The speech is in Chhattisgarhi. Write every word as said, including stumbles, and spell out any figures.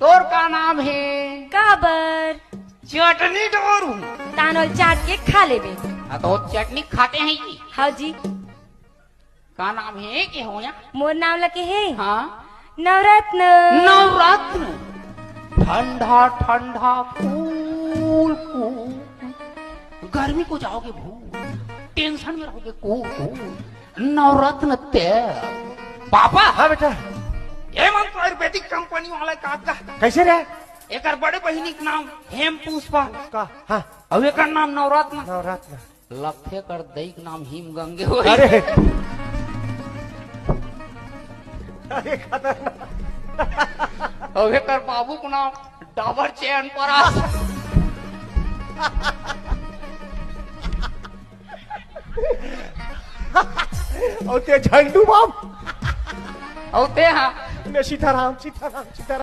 तोर का नाम हे? काबर? चटनी डोरू। तानोल चाट के खा लेबे। हाँ, तो चटनी खाते हैं जी। हाँ जी। का नाम हे के हो या? मोर नाम ल के हे? हाँ। नवरत्न। नवरत्न। ठंडा ठंडा कूल कूल। गर्मी को जाओगे भूल। टेंशन में रहोगे कूल कूल। नवरत्न तेल। पापा। हाँ बेटा। ये मन तो आयुर्वेदिक कंपनी वाला का का? कैसे रे? एकर बड़े बहिनी के नाम हेम पुष्पा। का? हाँ। अउ एकर नाम नवरत्न। नवरत्न। लगथे कर दई के नाम हिम गंगे होही। अरे। अरे खतरनाक। अउ एकर बाबू के नाम डबल चैन परास। अउ ते झंडू बाम। अउ ते हाँ। ने सीताराम, सीताराम, सीताराम।